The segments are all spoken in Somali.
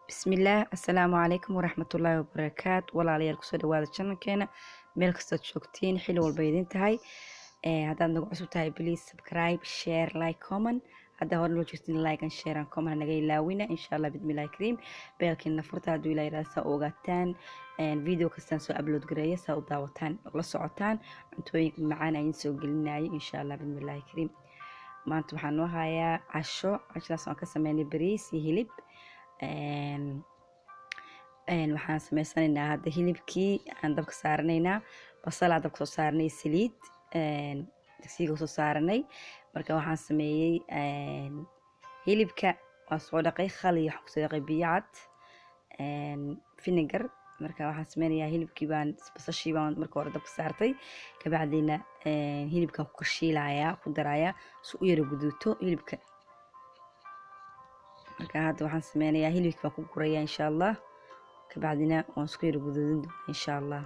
Bismillaah, assalaamu calaykum waraxmatullaahi wabarakaatu. Walaalayaal, kusoo dhawaada channelkeena. Meel kastood joogtiin, xilli walba idin tahay, haddaad nagu cusub tahay, please subscribe, share, like, comment. Haddaa hore noo joogtiin, like and share and comment naga ilaawina, insha Allah bismillahi kariim. Bellkiina furta hadduu ilaa yidhahda, saa u ogaataan video kastaan soo upload gareeya, saa u daawataan, la socotaan cuntooyinka macaan aan soo gelinayo, insha Allah bismillahi kariim. Maanta waxaan noo hayaa casho. Cashadaas aan ka sameynay bariis iyo hilib. Waxaan sameysanaynaa hadda hilibkii aan dabka saaranaynaa. Basalaa dabka soo saaranay, saliid digsiga soo saaranay. Marka waxaan sameeyey, hilibka waan soo dhaqay, khal iyo waxaan kusoo dhaqay biyo cad, vinegar. Marka waxaan sameynayaa, hilibkii baan, basashii baan marka hore dabka saartay, kabacdina hilibkaan ku kashiilayaa, ku darayaa si u yara guduuto hilibka. Marka hadda waxaan sameynayaa, hilibka baan ku gurayaa, insha Allah. Kabacdina waan isku yara guduudin doonaa, insha Allah.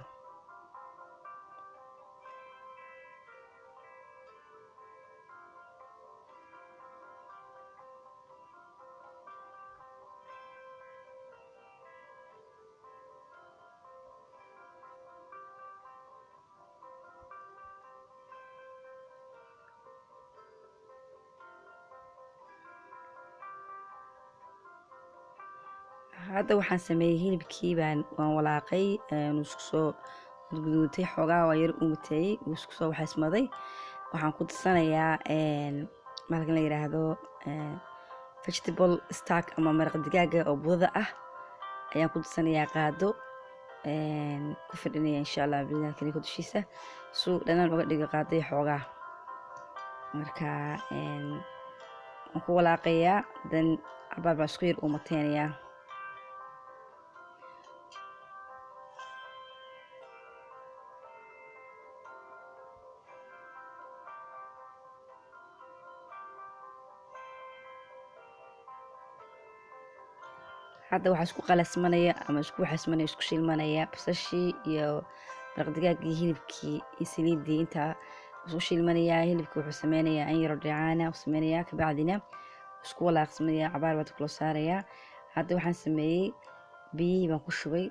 Hadda waxaan sameeyey, hilibkii baan waan walaaqay, isku soo guduutay xoogaa, waa yar umateeyey, wuu isku soo waxaysmaday. Waxaan ku darsanayaa markan la yiraahdo vegetable stock ama maraq digaaga oo budada ah ayaan ku darsanayaa, qaado ku fadhinaya, insha Allah biidnillah kariim, dushiisa suu dhanaan uga dhigo qaaday xoogaa. Marka waan ku walaaqayaa, dan cabaar baan isku yar umateynayaa. Hadda waxaa isku qalasmanaya ama isku waxasmanaya, isku shiilmanaya basashii iyo maraq digaagii, hilibkii iyo saliiddii, intaa isku shiilmanayaa. Hilibka wuxuu sameynayaa in yaro dheecaana u sameynayaa, kabacdina isku walaaqsamaya, cabaar baa kula saarayaa. Hadda waxaan sameeyey, biyihii baan ku shubay,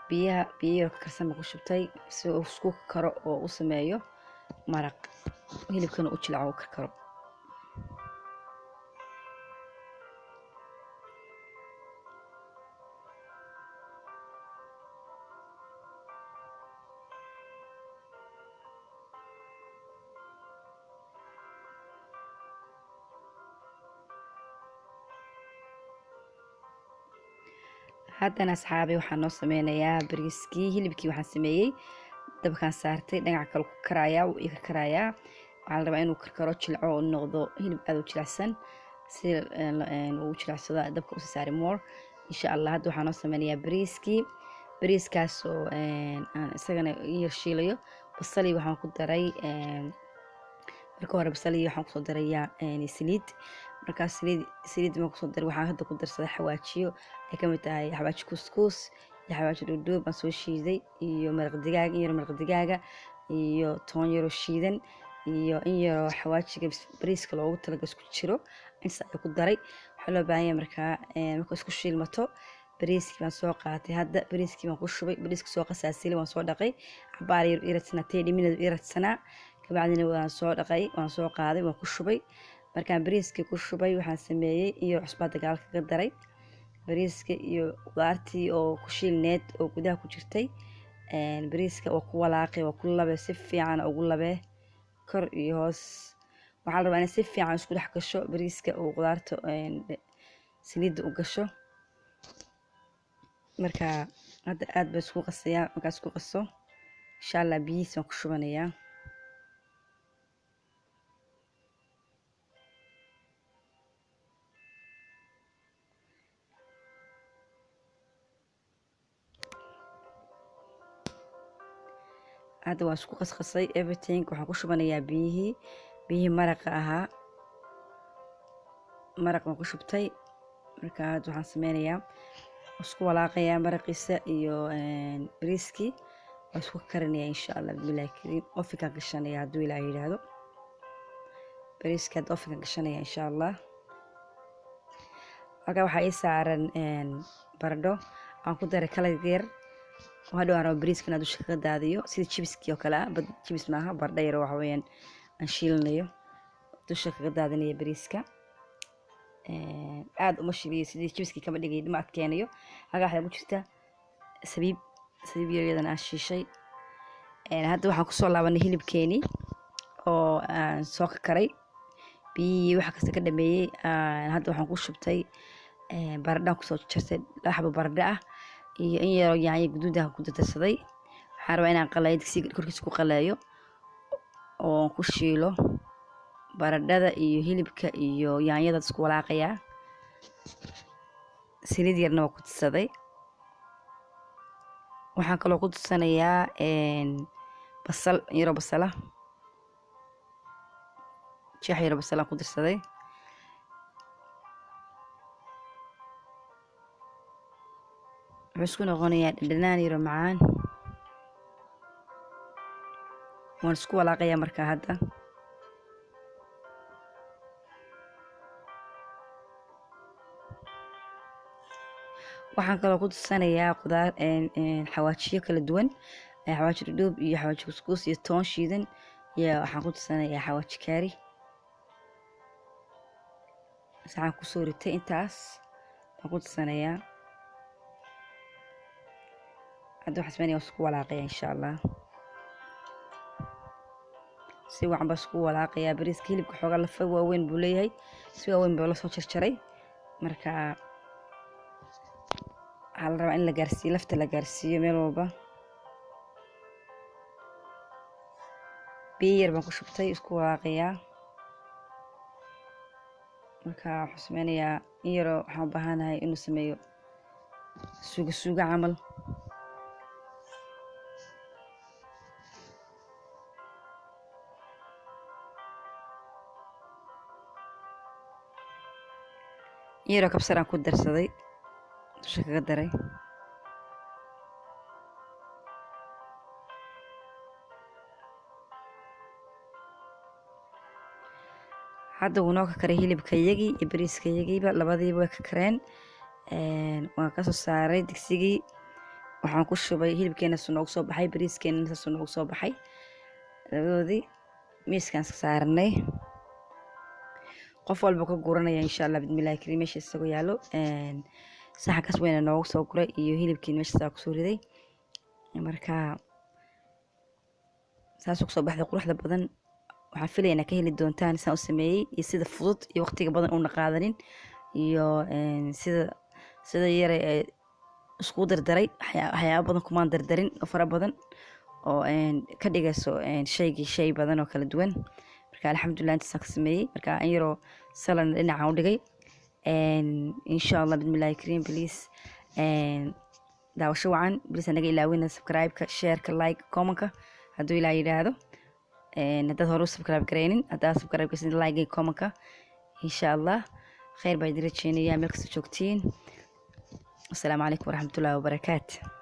biyaha, biyo yaro ka karsan baan ku shubtay si uu isku karo oo u sameeyo maraq, hilibkana u jilco, u karkaro. Haddana asxaabi, waxaan noo sameynayaa bariiskii. Hilibkii waxaan sameeyey, dabkaan saartay, dhinaca kale ku karayaa, wuu ii karkarayaa. Waxaa la rabaa inuu karkaro, jilco oo noqdo hilib aada u jilicsan. Si uu jilicsado dabka usii saari more, insha Allah. Hadda waxaan noo sameynayaa bariiskii, bariiskaasoo aan isagana yar shiilayo. Basalii waxaan ku daray marka hore, basalii waxaan kusoo darayaa saliid. Markaas saliid baan kusoo daray. Waxaan hadda ku darsaday xawaajiyo ay kamid tahay xawaaji kuskuus iyo xawaaji dhuudhuub baan soo shiiday, iyo maraq digaag, in yaro maraq digaaga, iyo toon yaroo shiidan, iyo in yaroo xawaajiga bariiska loogu talagal isku jiro. Intaas ayaa ku daray. Waxaa loo baahan yahay markaa, marka isku shiilmato, bariiskii baan soo qaatay. Hadda bariiskii baan ku shubay. Bariiska soo qasaasili, waan soo dhaqay, cabaar yar iradsanaa, 30 minute iradsanaa, kabacdina waan soo dhaqay, waan soo qaaday, waan ku shubay. Markaan bariiskii ku shubay, waxaan sameeyey iyo cusbaa dagaal kaga daray bariiska iyo qudaartii oo ku shiilneed oo gudaha ku jirtay. Bariiska waa ku walaaqay, waa ku labee, si fiican ugu labee kor iyo hoos. Waxaa la rabaa inay si fiican isku dhex gasho bariiska oo qudaarta saliidda u gasho. Marka hadda aad baa isku qasayaa. Markaa isku qaso, insha Allah, biyihiis waan ku shubanayaa. Hadda waan isku qasqasay everything. Waxaan ku shubanayaa biyihii, biyihii maraqa ahaa. Maraq baan ku shubtay. Marka hadda waxaan sameynayaa, isku walaaqayaa maraqiisa iyo bariiskii, waan isku karinayaa, insha Allah bismillahi kariim. Ovenkaan gashanaya hadduu Ilaah yidhaahdo. Bariiska hadda ovenkaan gashanaya, insha Allah. Halkaa waxaa ii saaran baradho aan ku daray kalar yar oo hadhow aan rabo bariiska inaan dusha kaga daadiyo, sida chips-kii oo kale ah. But chips maaha, baradho yar waxa weeyaan aan shiilinayo, dusha kaga daadinayo bariiska. Aad uma shiiliyo, sidii chips-kii kama dhigayo, ma adkeenayo. Halkaa waxaa ku jirta sabiib, sabiib yar iyadana aan shiishay. Hadda waxaan kusoo laabanay hilibkeenii oo aan soo karkaray, biyihii waxa kasta ka dhameeyey. Hadda waxaan ku shubtay baradhaan kusoo jartay, 2 xabo baradho ah iyo in yaroo yaanyo guduud ah ku dardarsaday. Waxaan rabaa inaan qaleeyo, digsiga korkiisa ku qaleeyo oo ku shiilo baradhada iyo hilibka iyo yaanyada, isku walaaqayaa. Saliid yarna waa ku darsaday. Waxaan kaloo ku darsanayaa basal yaroo, basala jeex yaroo basalaan ku darsaday. Wuxuu isku noqonayaa dhandhanaan yaro macaan. Waan isku walaaqayaa markaa hadda. Waxaan kaloo ku darsanayaa qudaar, xawaajiyo kala duwan, xawaaji dhudhuub iyo xawaaji kuskuus iyo toon shiidan, iyo waxaan ku darsanayaa xawaaji kaari. Saxan kusoo ritay, intaas baan ku darsanayaa. Hadda waxaan sameynaya waan isku walaaqaya, insha Allah. Si wacan baa isku walaaqayaa bariiska. Hilibka xoogaa lafa waaweyn buu leeyahay, si waaweyn baa lasoo jarjaray. Marka waxaa la rabaa in la gaarsiiyo lafta, la gaarsiiyo meel walba. Biyo yar baan ku shubtay, isku walaaqayaa. Marka wuxuu sameynayaa in yaroo waxaan u baahanahay inuu sameeyo suugo, suugo camal. In yaroo kabsar aan ku darsaday, dusha kaga daray. Hadda wuu noo ka karay hilibka yagii iyo bariiska yagiiba, labadiiba way ka kareen. Waan kasoo saaray digsigii, waxaan ku shubay hilibkeena suu noogu soo baxay, bariiskeena saasuu noogu soo baxay. Labadoodii miiskaan iska saaranay, qof walba ka guranaya, insha Allah bismillahi kariim. Meesha isagoo yaalo saxankaas weyna noogu soo guray iyo hilibkii meesha kusoo riday. Marka saasuu kusoo baxday quruxda badan. Waxaan filaya inaad ka heli doontaan saan u sameeyey iyo sida fudud iyo waqtiga badan uuna qaadanin iyo sida yare ee iskugu dardaray. Waxyaabo badan kumaan dardarin oo fara badan oo ka dhigayso shaygii shay badan oo kala duwan. Marka alxamdulilah, intaasaan ka sameeyey. Marka in yaroo saladna dhinacaan u dhigay, insha Allah bismillahi kariim. Please, daawasho wacan. Please naga ilaawina subscribe-ka, share-ka, like, comment-ka hadduu Ilaa yidhaahdo. Haddaad hore u subscribe garaynin, haddaad subscribe garaysin, like iyo comment-ka, insha Allah. Khayr baa idin rajeynayaa meel kasta joogtiin. Asalaamu calaykum waraxmatullahi wabarakaatu.